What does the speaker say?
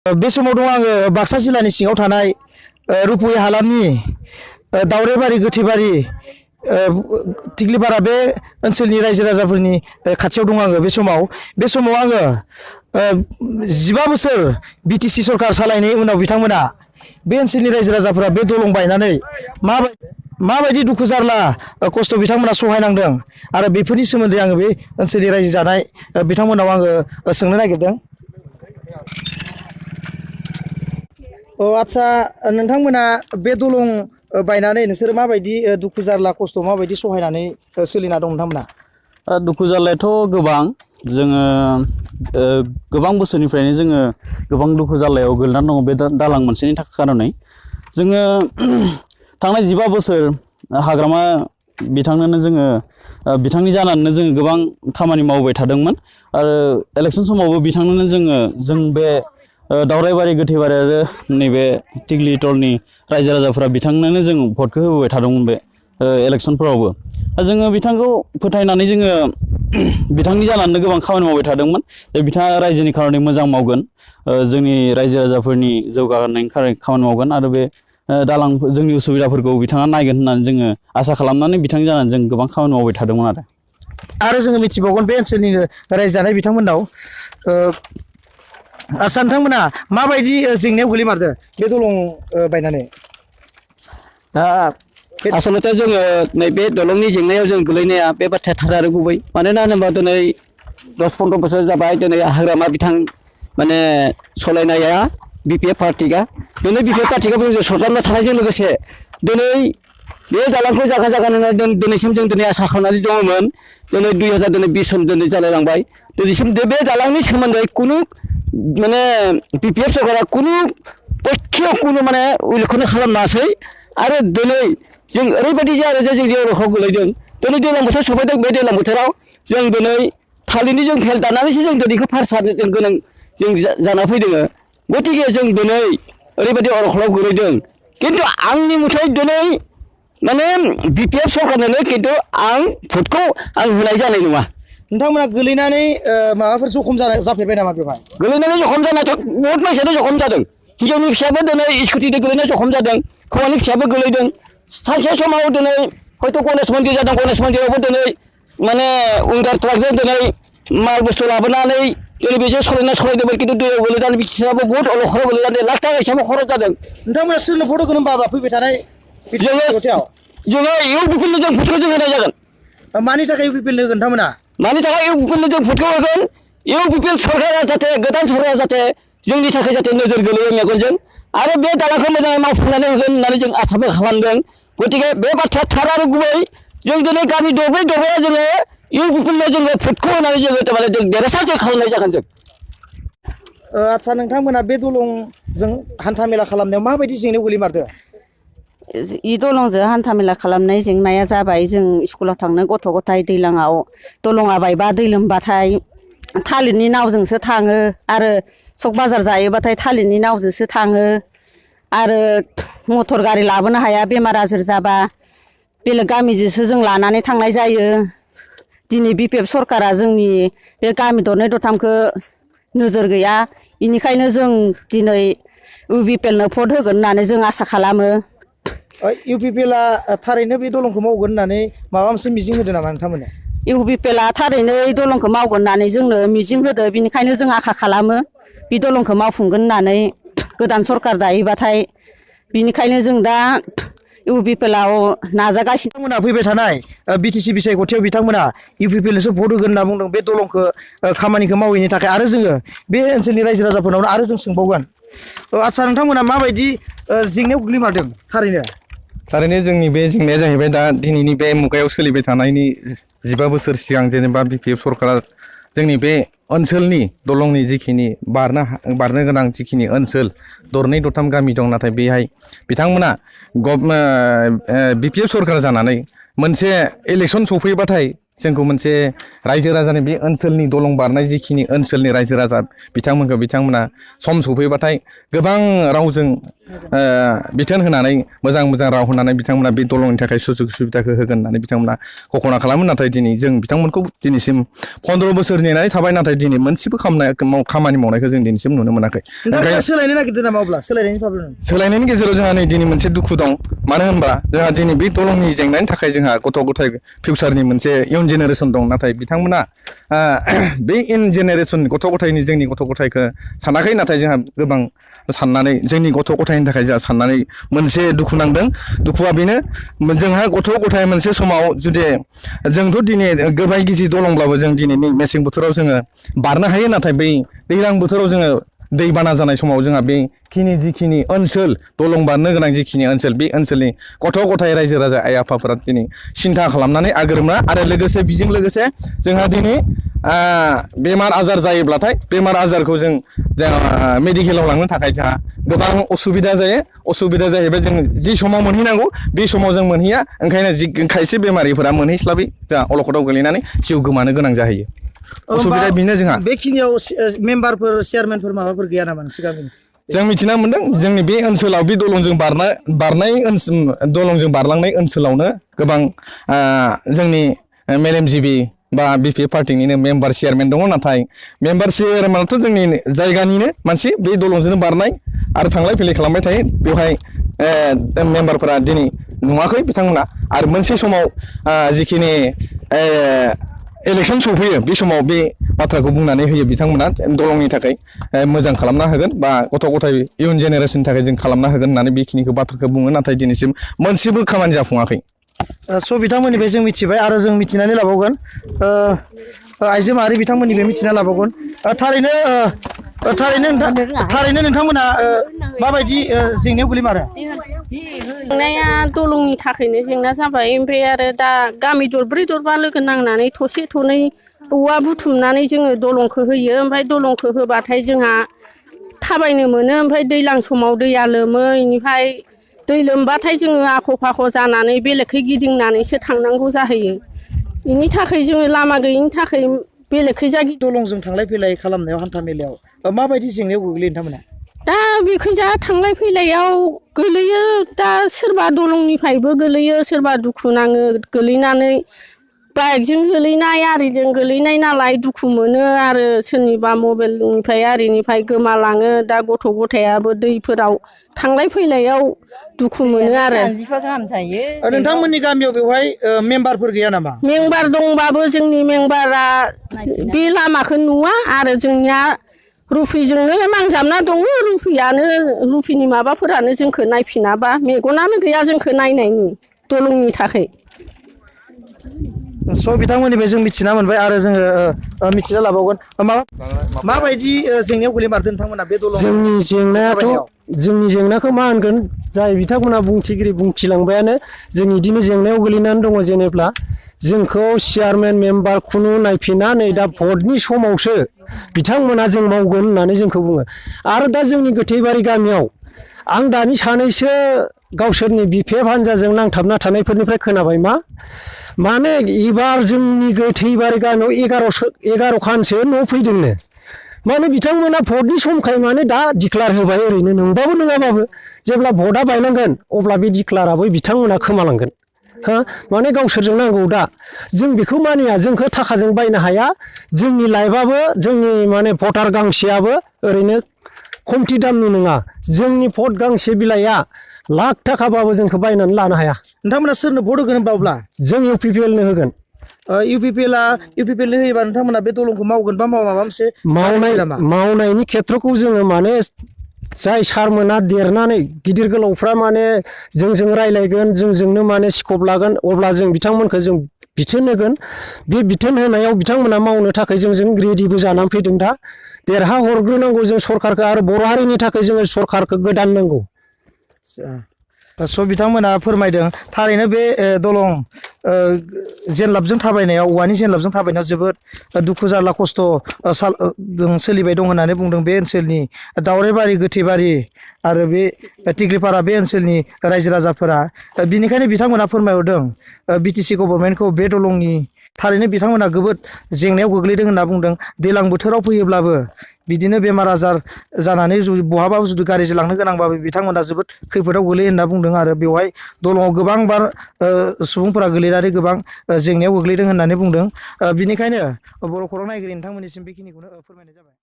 बे समाव दं आङो बाक्सा जिल्लानि सिङाव थानाय रुपुइ हालामनि दावरेबारि गोथैबारि तिग्लिपारा बे ओनसोलनि रायजो राजाफोरनि खाथियाव दं आङो। बे समाव आङो 15 बोसोर बिटिसि सरकार सालायनायनि उनाव बिथांमोना बे ओनसोलनि रायजो राजाफोरा बे दलं बायनानै माबायदि दुखु जारला खस्थ' बिथांमोना सहायनांदों आरो बेफोरनि सोमोन्दै आङो बे ओनसोलनि रायजो जानाय बिथांमोनाव आङो सोंनो नागिरदों। आच्छा, नोंथांमोना बे दलं बायनानै नोंसोर माबायदि दुखु जारला खस्थ' माबायदि सहायनानै सोलिना दं नोंथांमोना? दुखु जारलायाथ' गोबां। जोङो गोबां बोसोरनिफ्रायनो जोङो गोबां दुखु जारलायाव गोलैनानै दङ बे दालां मोनसेनि खारनै। जोङो थांनाय 15 बोसोर हाग्रामा बिथांनोनो जोङो बिथांनि जानानैनो जोङो गोबां खामानि मावबाय थादोंमोन आरो इलेक्सन समावबो बिथांनोनो जों बे दावराइबारि गोथैबारि आरो नैबे तिग्लिटलनि रायजो राजाफोरा बिथांनोनो जों भटखौ होबोबाय थादोंमोन बे इलेक्सनफोरावबो। जोङो बिथांखौ फोथायनानै जोङो बिथांनि जानानैनो गोबां खामानि मावबाय थादोंमोन। बिथाङा रायजोनि खारनै मोजां मावगोन, जोंनि रायजो राजाफोरनि जौगाहोनायनि खामानि मावगोन आरो बे दालां जोंनि उसुबिदाफोरखौ बिथाङा नायगोन होननानै जोङो आसा खालामनानै बिथांनि जानानै जों गोबां खामानि मावबाय थादोंमोन आरो जोङो मिथिबावगोन बे ओनसोलनिनो रायजो जानाय बिथांमोननाव आच्छा, नोंथांमोना माबायदि जेंनायाव गोलैमारदो बे दलं बायनानै? दा आसलथे जोङो नैबे दलंनि जेंनायाव जों गोलैनाया बे बाथ्राया थार आरो गुबै। मानोना होनोबा दिनै 10-15 बोसोर जाबाय दिनै हाग्रामा बिथां माने सलायनाया बिपिएफ पार्टिया। दिनै बिपिएफ पार्टिखौ जों सरजाबना थानायजों लोगोसे दिनै बे दालांखौ जागा दिनैसिम जों दिनै आसा खालामनानै दङमोन। दिनै 2020 सन दिनै जालायलांबाय। दिनैसिम बे दालांनि सोमोन्दै कुनु माने बिपिएफ सरकारा कुनु पक्षआव कुनु माने उल्लेखखौनो खालामासै। आरो दिनै जों ओरैबायदि जायो जे जों जेराव गोलैदों। दिनै दैज्लां बोथोर सफैदों, बे दैज्लां बोथोराव जों दिनै थालिरनि जों फेल दाननानैसो जों दिनैखौ पार सारनो जों गोनां जों जाना फैदों। गतिके जों दिनै ओरैबायदि अरखलाव गोलैदों। खिन्थु आंनि मथै दिनै माने बिपिएफ सरकारनोनो खिन्थु आं भटखौ आं होनाय जानाय नङा। नोंथांमोना गोलैनानै माबाफोर जखम जाफेरबाय नामा बेवहाय? गोलैनानै जखम जानायाथ' बहुत मानसियानो जखम जादों। हिनजावनि फिसायाबो दिनै स्कुटिजों गोलैना जखम जादों, हौवानि फिसायाबो गोलैदों। सानसे समाव दिनै हयथ' गणेश मन्दिर जादों, गणेश मन्दिरावबो दिनै माने उंगार ट्राकजों दिनै माल बुस्थु लाबोनानै दिनै बेजों सलायदोंमोन। खिन्थु दैयाव गोलैनानै बिसिनाबो बहुत अलखदाव गोलैनानै लाख थाखा हिसाबै खरस जादों। नोंथांमोना सोरनो भट होगोन होनबा फैबाय थानाय जोङो इउपिपिएलनो जों भटखौ जों होनाय जागोन। मानि थाखाय इउपिपिएलनो होगोन नोंथांमोना? मानि थाखाय इउपिपिएलनो जों भटखौ होगोन? इउपिपिएल सरकारा जाहाथे गोदान सरकारा जाहाथे जोंनि थाखाय जाहाथे नोजोर गोलैयो मेगनजों आरो बे दालांखौ मोजाङै मावफुंनानै होगोन होननानै जों आसाबो खालामदों। गतिके बे बाथ्राया थार आरो गुबै। जों दिनै गामि दरब्रैया जोङो इउपिपिएलनो जोङो भटखौ होनानै जोङो थारमाने जों देरहासार जों खालामनाय जागोन जों। आच्छा, नोंथांमोना बे दलंजों हान्था मेला खालामनायाव माबायदि जेंनायाव गोलैमारदो? इ दलंजों हान्थामेला खालामनाय जेंनाया जाबाय, जों स्कुलाव थांनो गथ' गथाय दैज्लाङाव दलङा बायबा दै लोमबाथाय थालिरनि नावजोंसो थाङो आरो सक बाजार जायोबाथाय थालिरनि नावजोंसो थाङो आरो मटर गारि लाबोनो हाया, बेमार आजार जाबा बेलेग गामिजोंसो जों लानानै थांनाय जायो। दिनै बिपिएफ सरकारा जोंनि बे गामि दरनै दरथामखौ नोजोर गैया। बेनिखायनो जों दिनै इउपिपिएलनो भट होगोन होननानै जों आसा खालामो। इउपिपिएलआ थारैनो बे दलंखौ मावगोन होननानै माबा मोनसे मिजिं होदों नामा नोंथांमोननो? इउपिपिएलआ थारैनो दलंखौ मावगोन होननानै जोंनो मिजिं होदो। बिनिखायनो जों आसा खालामो बे दलंखौ मावफुंगोन होननानै गोदान सरकार दायोबाथाय। बिनिखायनो जों दा इउपिपिएलआव नाजागासिनो। बिथांमोना फैबाय थानाय बिटिसि बिसायख'थियाव बिथांमोना इउपिपिएलनोसो भट होगोन होनना बुंदों बे दलंखौ खामानिखौ मावैनि थाखाय। आरो जोङो बे ओनसोलनि रायजो राजाफोरनावनो आरो जों सोंबावगोन। आच्छा, नोंथांमोना माबायदि जेंनायाव गोग्लैमारदों? थारैनो जोंनि बे जेंनाया जाहैबाय दा दिनैनि बे मुगायाव सोलिबाय थानायनि 15 बोसोर सिगां जेनेबा बिपिएफ सरकारा जोंनि बे ओनसोलनि दलंनि जिखिनि बारनो गोनां जिखिनि ओनसोल दरनै दरथाम गामि दं, नाथाय बेहाय बिथांमोना बिपिएफ सरकार जानानै मोनसे इलेक्सन सफैबाथाय जोंखौ मोनसे रायजो राजानि बे ओनसोलनि दलं बारनाय जिखिनि ओनसोलनि रायजो राजा बिथांमोना सम सफैबाथाय गोबां रावजों बिथोन होनानै मोजां राव होनानै बिथांमोना बे दलंनि थाखाय सुजुग सुबिदाखौ होगोन होननानै बिथांमोना घोषणा खालामो। नाथाय दिनै जों बिथांमोनखौ दिनैसिम 15 बोसोर नेनानै थाबाय, नाथाय दिनै मोनसेबो खामानि मावनायखौ जों दिनैसिम नुनो मोनाखै। सोलायनो नागिरदों नामा अब्ला सोलायनायनि गेजेराव जोंहा नै दिनै मोनसे दुखु दं। मानो होनबा जोंहा दिनै बे दलंनि जेंनानि थाखाय जोंहा गथ' गथाय फिउचारनि मोनसे इयुन जेनेरेसन दं, नाथाय बिथांमोना बे इयुन जेनेरेसन गथ' गथायनि जोंनि गथ' गथायखौ सानाखै। नाथाय जोंहा गोबां साननानै जोंनि गथ' गथायनि थाखाय जोंहा साननानै मोनसे दुखु नांदों। दुखुआ बेनो जोंहा गथ' गथाय मोनसे समाव जुदि जोंथ' दिनै गोबाय गिजि दलंब्लाबो जों दिनै मेसें बोथोराव जोङो बारनो हायो, नाथाय बै दैज्लां बोथोराव जोङो दैबाना जानाय समाव जोंहा बेखिनि जिखिनि ओनसोल दलं बारनो गोनां जिखिनि ओनसोल बे ओनसोलनि गथ' गथाय रायजो राजा आइ आफाफोरा दिनै सिन्था खालामनानै आगोरमा। आरो लोगोसे बेजों लोगोसे जोंहा दिनै बेमार आजार जायोब्लाथाय बेमार आजारखौ जों मेडिकेलाव लांनो थाखाय जोंहा गोबां असुबिदा जायो। असुबिदा जाहैबाय जों जि समाव मोनहैनांगौ बे समाव जों मोनहैया, ओंखायनो खायसे बेमारिफोरा मोनहैस्लाबै जोंहा अलखदाव गोलैनानै जिउ गोमानो गोनां जाहैयो। असुबिदा बेनो जोंहा। बेखिनियाव मेम्बारफोर चेयारमेनफोर माबाफोर गैया नामा नोंसोर गामिनि? जों मिथिना मोनदों जोंनि बे ओनसोलाव बे दलंजों बारलांनाय ओनसोलावनो गोबां जोंनि मेलेमजिबि बा बिपिएफ पार्टिनिनो मेम्बार चेयारमेन दङ। नाथाय मेम्बार चेयारमेनाथ' जोंनि जायगानिनो मानसि, बे दलंजोंनो बारनाय आरो थांलाय फैलाय खालामबाय थायो। बेवहाय मेम्बारफोरा दिनै नुवाखै बिथांमोना। आरो मोनसे समाव जिखिनि इलेक्सन सफैयो बे समाव बे बाथ्राखौ बुंनानै होयो बिथांमोना दलंनि थाखाय मोजां खालामना होगोन बा गथ' गथाय इयुन जेनेरेसननि थाखाय जों खालामना होगोन होननानै बेखिनिखौ बाथ्राखौ बुङो। नाथाय दिनैसिम मोनसेबो खामानि जाफुङाखै। स' बिथांमोननिफ्राय जों मिथिबाय आरो जों मिथिनानै लाबावगोन आइजो माहारि बिथांमोननिफ्राय मिथिना लाबावगोन। थारैनो नोंथांमोना माबायदि जेंनायाव गोलैमारो? जेंनाया दलंनि थाखायनो जेंना जाबाय। ओमफ्राय आरो दा गामि दरब्रै दरबा लोगो नांनानै थसे थनै औवा बुथुमनानै जोङो दलंखौ होयो। ओमफ्राय दलंखौ होबाथाय जोंहा थाबायनो मोनो। ओमफ्राय दैज्लां समाव दैया लोमो, बेनिफ्राय दै लोमबाथाय जोङो आख' फाख' जानानै बेलेगखै गिदिंनानैसो थांनांगौ जाहैयो। बेनि थाखाय जोङो लामा गैयिनि थाखाय बेलेगखै दलंजों थांलाय फैलाय खालामनायाव हान्था मेलायाव माबायदि जेंनायाव गोग्लैयो नोंथांमोना? दा बेखैजा थांलाय फैलायाव गोलैयो। दा सोरबा दलंनिफ्रायबो गोलैयो, सोरबा दुखु नाङो गोलैनानै। बाइकजों गोलैनाय आरिजों गोलैनाय नालाय दुखु मोनो। आरो सोरनिबा मबाइलनिफ्राय आरिनिफ्राय गोमालाङो। दा गथ' गथायाबो दैफोराव थांलाय फैलायाव दुखु मोनो आरो। नोंथांमोननि गामियाव बेवहाय मेम्बारफोर गैया नामा? मेम्बार दंबाबो जोंनि मेम्बारा बे लामाखौ नुवा। आरो जोंनिया रुफिजोंनो नांजाबना दङ। रुफिनि माबाफोरानो जोंखौ नायफिनाबा मेगनानो गैया जोंखौ नायनायनि दलंनि थाखाय। स' बिथांमोननिफ्राय जों मिथिना मोनबाय आरो जोङो मिथिना लाबावगोन। माबायदि जेंनायाव गोलैमारदों नोंथांमोना बे दलं? जोंनि जेंनाखौ मा होनगोन, जाय बिथांमोना बुंथिलांबायानो जों बिदिनो जेंनायाव गोलैनानै दङ। जेनेब्ला जोंखौ चेयारमेन मेम्बार खुनु नायफिना। नै दा भटनि समावसो बिथांमोना जों मावगोन होननानै जोंखौ बुङो। आरो दा जोंनि गोथैबारि गामियाव आं दानि सानैसो गावसोरनि बिपिएफ हान्जाजों नांथाबना थानायफोरनिफ्राय खोनाबाय माने एबार जोंनि गोथैबारि गामियाव 11 खानसो न' फैदोंनो। माने बिथांमोना भटनि समखाय माने दा डिक्लार होबाय, ओरैनो नंबाबो नङाबाबो जेब्ला भटआ बायलांगोन अब्ला बे डिक्लाराबो बिथांमोना खोमालांगोन। माने गावसोरजों नांगौ। दा जों बेखौ मानिया, जोंखौ थाखाजों बायनो हाया। जोंनि लाइफआबो जोंनि माने भटार गांसेयाबो ओरैनो खमथि दामनि नङा। जोंनि भट गांसे बिलाइआ लाख थाखाबाबो जोंखौ बायनानै लानो हाया। नोंथांमोना सोरनो भट होगोन होनब्ला? जों इउपिपिएलनो होगोन। इउपिपिएलनो होयोबा नोंथांमोना बे दलंखौ मावगोन बा मावा? माबा मोनसे मावनायनि खेथ्रखौ जोङो माने जाय सारमोना देरनानै गिदिर गोलावफ्रा माने जोंजों रायलायगोन, जोंजोंनो माने स्कप लागोन, अब्ला जों बिथांमोनखौ जों बिथोन होगोन। बे बिथोन होनायाव बिथांमोना मावनो थाखाय जोंजों रेडिबो जानानै फैदों। दा देरहा हरग्रोनांगौ जों सरकारखौ, आरो बर' हारिनि थाखाय जोङो सरकारखौ गोदान नांगौ। स' बिथांमोना फोरमायदों थारैनो बे दलं जेनलाबजों थाबायनायाव, औवानि जेनलाबजों थाबायनायाव जोबोद दुखु जारला खस्थ' सोलिबाय दं होननानै बुंदों। बे ओनसोलनि दावराइबारि गोथैबारि आरो बे टिग्रिपारा बे ओनसोलनि रायजो राजाफोरा। बिनिखायनो बिथांमोना फोरमायहरदों बिटिसि गभर्नमेन्टखौ बे दलंनि थारैनो बिथांमोना जोबोद जेंनायाव गोग्लैदों होनना बुंदों। दैज्लां बोथोराव फैयोब्लाबो बिदिनो बेमार आजार जानानै बहाबा जुदि गारिजों लांनो गोनांबाबो बिथांमोना जोबोद खैफोदाव गोलैयो होनना बुंदों आरो बेवहाय दलङाव गोबांबार सुबुंफोरा गोलैनानै गोबां जेंनायाव गोग्लैदों होननानै बुंदों। बिनिखायनो बर' खौरां नायगिरि नोंथांमोननिसिम बेखिनिखौनो फोरमायनाय जाबाय।